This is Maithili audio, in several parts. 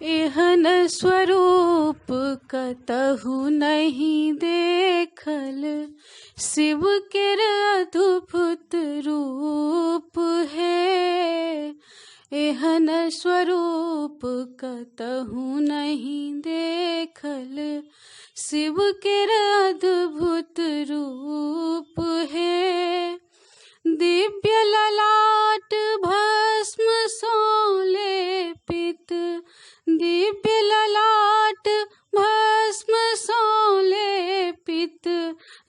एहन स्वरूप कतहु नहीं देखल, शिव केर अद्भुत रूप है। एहन स्वरूप कतहु नहीं देखल, शिव केर अद्भुत रूप है। दिव्य ललाट भस्म सौं लेपित, दिव्य ललाट भस्म सौं लेपित,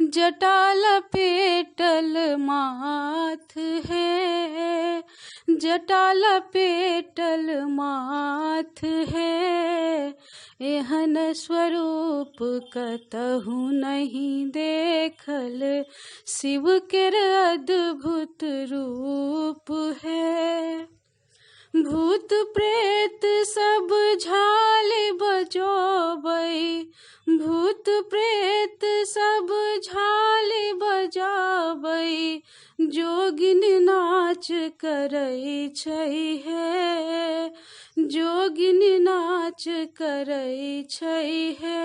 जटा लपेटल माथ है, जटा लपेटल माथ है। एहन स्वरूप कतहु नहीं देखल, शिव केर अद्भुत रूप है। भूत प्रेत सब झाल बजोबै, भूत प्रेत सब झाल बजाबै, जोगिन नाच करै छै हे, जोगिन नाच करै छै हे।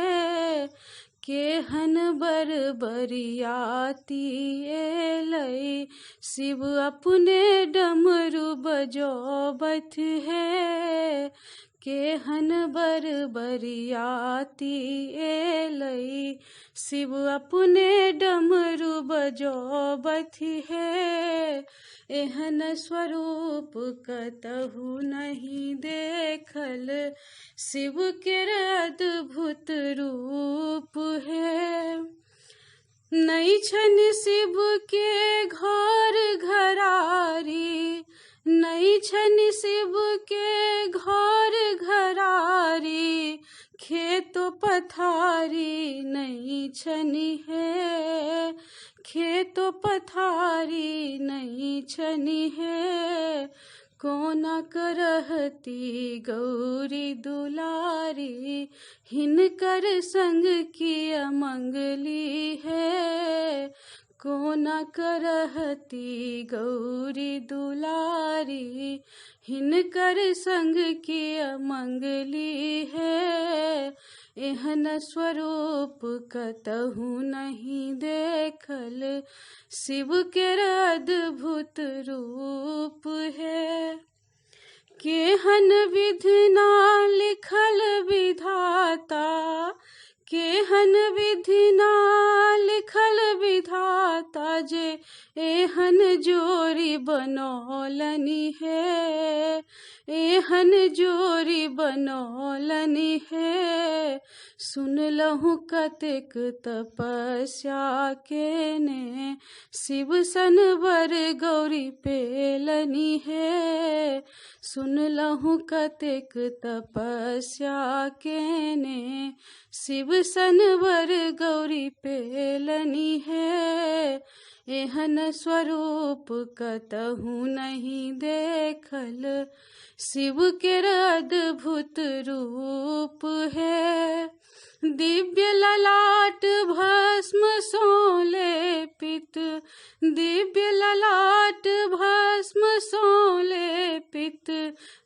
केहन बर बरियाती एलै, शिव अपने डमरू बजोबथ हे। केहन बर बरियाती एलै, शिव अपने डमरू बजोबथ हे। एहन स्वरूप कतहु नहीं देखल, शिव केर अद्भुत रूप है। नहीं छनि शिव के घर घरारी, नहीं छनि शिव के घर घरारी, खेतो पथारी नहीं छनि है, खेतो पथारी नहीं छनि है। कोना करहती गौरी दुलारी, हिनकर संग किया मंगली है। कोना करहती गौरी दुलारी, हिनकर संग किया मंगली है। एहन स्वरूप कतहु नहीं देखल, शिव केर अद्भुत रूप है। केहन विधि ना लिखल विधाता, केहन विधि ना लिखल विधाता, जे एहन जोड़ी बनौलनि हे, एहन जोड़ी बनौलनि हे। सुनलहुँ कतेक तपस्या केने, शिव सन बर गौरी पेलनि हे। सुनलहुँ कतेक तपस्या केने, शिव सन बर गौरी पेलनि हे। एहन स्वरूप कतहु नहीं देखल, शिव केर अद्भुत रूप है। दिव्य ललाट भस्म सौं लेपित, दिव्य ललाट भस्म सौं लेपित,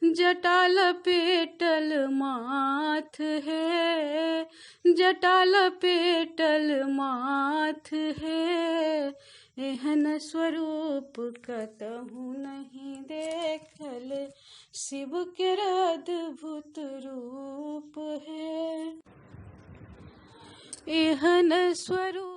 जटा लपेटल माथ है, जटा लपेटल माथ है। एहन स्वरूप कतहु नहीं देखल, शिव केर अद्भुत रूप है। एहन स्वरूप।